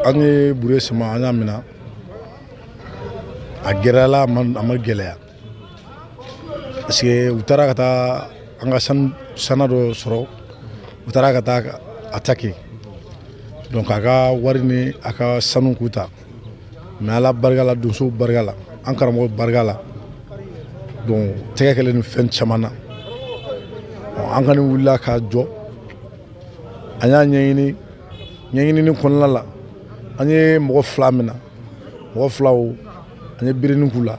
An ye Bure Sama, an y'a minɛ. A gɛlɛyala, a ma gɛlɛya, parce que u taara ka taa an ka sanu sanna dɔ sɔrɔ. U taara ka taa attaquer, donc a ka wari ni a ka sanu k'u ta. Mais Ala barika la, donsow barika la, an karamɔgɔ barika la, donc tɛgɛ kɛlen ni fɛn caman na, an kɔni wulila ka jɔ. An y'a ɲɛɲini. Ɲɛɲinini kɔnɔna la, an ye mɔgɔ 2 minɛ. Mɔgɔ filaw, an ye birinin k'u la.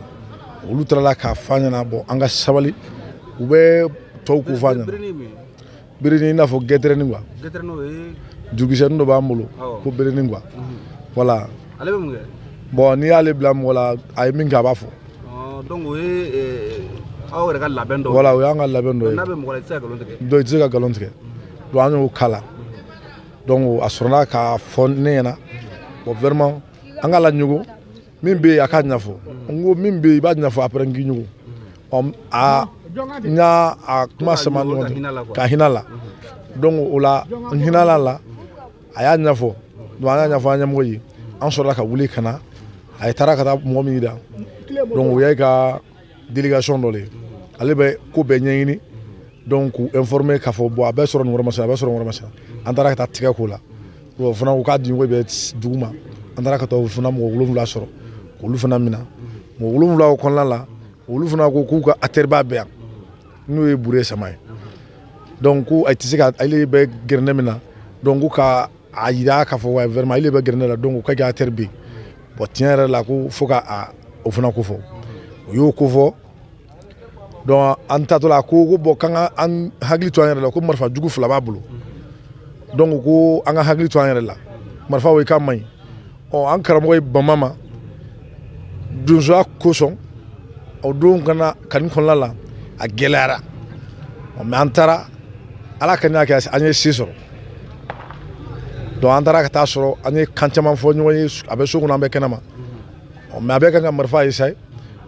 Olu taara k'a f'a ɲɛna. Bon, an ka sabali, u bɛ tɔw ko f'a ɲɛna. Birinin, i n'a fɔ gɛtɛrɛnin quoi, jurukisɛnin dɔ b'an bolo ko birinin quoi, voilà. Ale bɛ mun kɛ? Bon, n'i y'ale bila mɔgɔ la, a ye min kɛ, a b'a fɔ. Donc o ye aw yɛrɛ ka labɛn dɔ? Voilà, o y'an ka labɛn dɔ ye. N'a bɛ mɔgɔ la, i tɛ se ka nkalon tigɛ. Donc i tɛ se ka nkalon tigɛ. Donc an y'o k'a la. Donc a sɔrɔla k'a fɔ ne ɲɛna. Bon, vraiment, an k'a la ɲugu. Min bɛ yen, a k'a ɲɛfɔ. N ko min bɛ yen, i b'a ɲɛfɔ, après n k'i ɲugu. Ɔ, a n y'a a kuma sama ɲɔgɔn cɛ ka hinɛ a la. Donc o la, n hinɛ la, a y'a ɲɛfɔ. Donc an y'a ɲɛfɔ an ɲɛmɔgɔ ye. An sɔrɔla ka wuli ka na. A ye taara ka taa mɔgɔ min yira, donc o ye ka délégation dɔ de ye. Ale bɛ ko bɛɛ ɲɛɲini, donc k'u informer k'a fɔ bon, a bɛ sɔrɔ nin yɔrɔ masina, a bɛ sɔrɔ nin yɔrɔ masina. An taara ka taa tigɛ k'o la. O fana ko k'a dingo bɛ dugu ma. An taara ka taa o fana mɔgɔ 7 sɔrɔ, k'olu fana minɛ. Mɔgɔ 7 o kɔnɔna la, olu fana ko k'u ka acteur ba bɛ yan, n'o ye Bure Sama ye. Donc ko a tɛ se ka, ale bɛ gɛrɛndɛ min na, donc ko ka a yira k'a fɔ wa vraiment ale bɛ gɛrɛndɛ la, donc k'a ka acteur bɛ yen. Bon, tiɲɛ yɛrɛ la, ko fo ka a o fana ko fɔ. O y'o ko fɔ. Donc an taatɔ la, a ko ko bon, k'an ka an hakili to an yɛrɛ la, ko marifa jugu 2 b'a bolo. Donc ko an ka hakili to an yɛrɛ la, marifa o k'a man ɲi. Ɔ, an karamɔgɔ ye bama ma donsoya kosɔn. O don kana kani kɔnɔna la, a gɛlɛyara. Ɔ, mais an taara, Ala ka n'a kɛ, an ye se sɔrɔ. Donc an taara ka taa sɔrɔ an ye kan caman fɔ ɲɔgɔn ye. A bɛ so kɔnɔ, an bɛ kɛnɛma. Ɔ, mais a bɛ kan ka marifa ye sa. Ɔ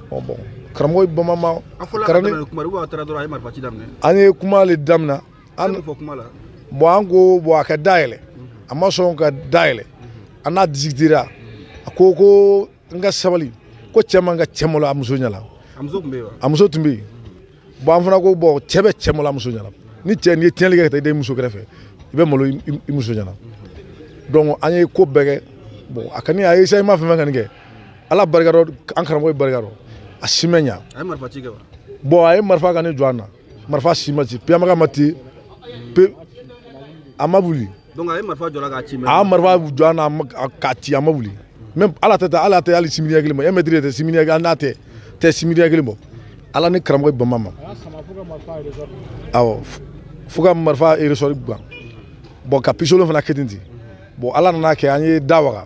bon, karamɔgɔ ye bama ma. An ye kuma le daminɛ. An bon, an ko bon, a ka dayɛlɛ. A ma sɔn ka dayɛlɛ. An n'a discutera. A ko ko n ka sabali, ko cɛ man ka cɛ malo a muso ɲɛna. A muso tun bɛ yen. Bon, an fana ko bon, cɛ bɛ cɛ malo a muso ɲɛna. Ni cɛ, n'i ye tiɲɛli kɛ ka taa i den muso kɛrɛfɛ, i bɛ malo i muso ɲɛna. Donc an ye ko bɛɛ kɛ. Bon, a kɔni a ye essayement fɛn fɛn kɔni kɛ, Ala barika dɔn, an karamɔgɔ ye barika dɔn, a si ma ɲa. Bon, a ye marifa ka ne jɔ an na, marifa si ma ci, piyamaga ma ci pe, a ma wuli. Donc a ye marifa jɔ k'a ci? A ye marifa jɔ an na k'a ci, a ma wuli. Même ala tɛ taa, ala tɛ hali simiriya kelen bɔ. E mɛtiri tɛ simiriya, an n'a tɛ tɛ simiriya kelen bɔ. Ala ni karamɔgɔ ye bama ma. Awɔ, fo ka marifa ressort gan. Bon, ka pistolet fana kɛ ten ten. Bon, Ala nana kɛ, an ye da waga.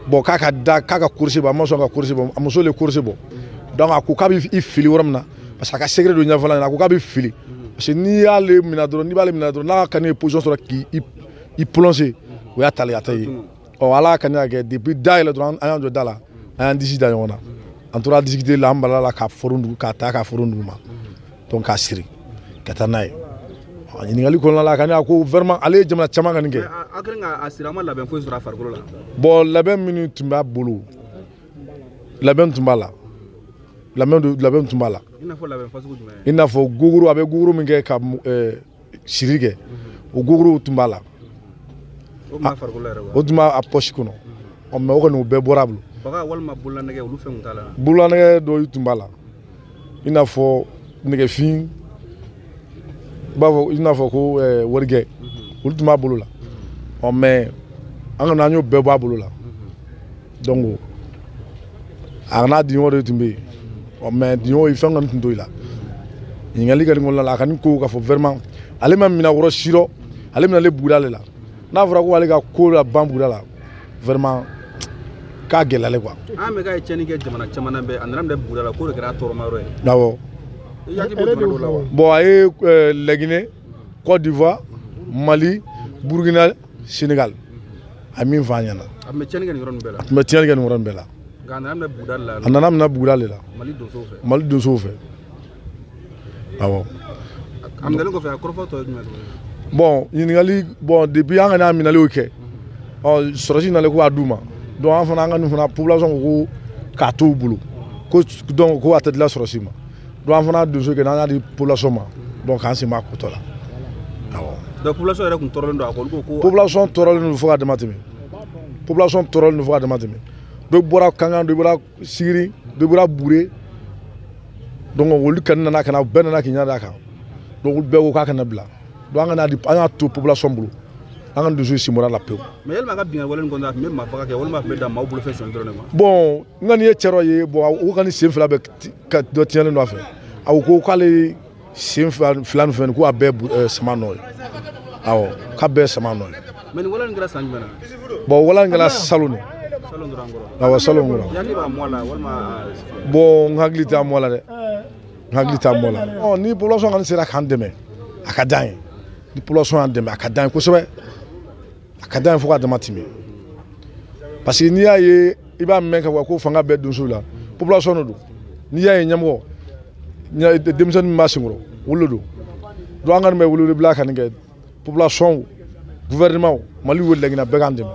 Bon, k'a ka da, k'a ka kurusi bɔ, a ma sɔn ka kurusi bɔ. A muso le kurusi bɔ. Donc a ko k'a bɛ i fili yɔrɔ min na, parce que a ka secret don ɲɛfɔla ɲɛna. A ko k'a bɛ fili, parce que n'i y'ale minɛ dɔrɔn, n'i b'ale minɛ dɔrɔn, n'a ka ne position sɔrɔ k'i i plonger, o y'a tali a ta ye. Ɔ, Ala ka ne kɛ, depuis da yɛlɛ dɔrɔn, an y'an jɔ da la, an y'an disi da ɲɔgɔn na. An tora discuter la, an balala la ka foron dugu, k'a ta ka foron dugu ma, donc k'a siri ka taa n'a ye. Ɲininkali kɔnɔna la, a ka ne ko vraiment, ale ye jamana caman ka nin kɛ. A kɛlen k'a siri, a ma labɛn foyi sɔrɔ a farikolo la? Bon, labɛn minnu tun b'a bolo, labɛn tun b'a la, labɛn tun b'a la. I n'a fɔ labɛn fasugu jumɛn? I n'a fɔ gogoro, a bɛ gogoro min kɛ ka siri kɛ, o gogoro tun b'a la. O tun b'a farikolo yɛrɛ wa? O tun b'a poche kɔnɔ. Ɔ, mais o kɔni, o bɛɛ bɔra a bolo. Baga walima bololanɛgɛ, olu fɛn tun t'a la? Bololanɛgɛ dɔw tun b'a la, i n'a fɔ nɛgɛfin, i b'a fɔ i n'a fɔ ko warigɛ, olu tun b'a bolo la. Ɔ, mais an kɔni, an y'o bɛɛ bɔ a bolo la. Donc a n'a diɲɔgɔn de tun bɛ yen. Ɔ, mais diɲɔgɔn fɛn kɔni tun t'o la. Ɲininkali kɔni kɔnɔna la, a kɔni ko k'a fɔ vraiment, ale ma minɛ yɔrɔ si rɔ, ale minɛlen buguda de la. N'a fɔra ko ale ka ko la ban buguda la, vraiment, k'a gɛlɛyalen quoi. An mɛn k'a ye tiɲɛni kɛ jamana caman na bɛɛ, a nana minɛ buguda la, k'o de kɛra a tɔɔrɔma yɔrɔ ye. Awɔ. I hakili b'o jamana dɔw la wa? Bon, a ye Laginɛ, Côte d'Ivoire, Mali, Burkina, Sénégal, a ye min fɔ an ɲɛna. A tun bɛ tiɲɛni kɛ nin yɔrɔ ninnu bɛɛ la? A tun bɛ tiɲɛni kɛ nin yɔrɔ nin bɛɛ la. Nka a nana minɛ buguda de la? A nana minɛ buguda de la. Mali donsow fɛ? Mali donsow fɛ, awɔ. A minɛlen kɔfɛ, a kɔrɔfɔ tɔ ye jumɛn tuguni? Bon, ɲininkali, bon, depuis an ka n'a minɛliw kɛ. Ɔ, sɔrɔsi nalen ko k'a d'u ma. Donc an fana, an ka nin fana, population ko k'a t'u bolo ko, donc ko a tɛ dila sɔrɔsi ma. Donc an fana donso kɛ, n'an y'a di population ma, donc k'an sen b'a ko tɔ la, awɔ. Donc population yɛrɛ tun tɔɔrɔlen don a kɔ, olu ko ko Population tɔɔrɔlen don fo ka dama tɛmɛ, population tɔɔrɔlen don fo ka dama tɛmɛ. Dɔ bɔra Kankan, dɔ bɔra Sigiri, dɔ bɔra Bure. Donc olu kɔni nana ka na, bɛɛ nana k'i ɲɛ d'a kan. Donc olu bɛɛ ko k'a kana bila. Donc an kana di, an y'a to population bolo, an ka donso sen bɔra la pewu. Mais yalima a ka binkanni wale nin kɔnɔna, a tun bɛ maa faga kɛ walima a tun bɛ dan maaw bolofɛn sonyali dɔrɔn de ma? Bon, n ka nin ye cɛ dɔ ye. Bon, o ka ni sen fila bɛ ka dɔ tiɲɛnen don a fɛ. A ko ko k'ale sen fila fila nin fɛn, ko a bɛɛ sama nɔ ye. Awɔ, k'a bɛɛ sama nɔ ye. Mais nin wale nin kɛra san jumɛn na? Bon, wala nin kɛra salon de. Salon dɔrɔn kɔrɔ? Awɔ, salon kɔrɔ. Hakili b'a mɔ la walima? Bon, n hakili t'a mɔ la dɛ, n hakili t'a mɔ la. Ɔ, ni population kɔni sera k'an dɛmɛ, a ka d'an ye. Ni population y'an dɛmɛ, a ka d'an ye kosɛbɛ, a ka d'an ye fo ka dama tɛmɛ, parce que n'i y'a ye, i b'a mɛn ka fɔ ko fanga bɛɛ donso la, population de don. N'i y'a ye ɲɛmɔgɔ denmisɛnnin min b'a senkɔrɔ, olu de don. Donc an kɔni bɛ wele bila ka nin kɛ population, gouvernement, Mali wele laginɛ, bɛɛ k'an dɛmɛ.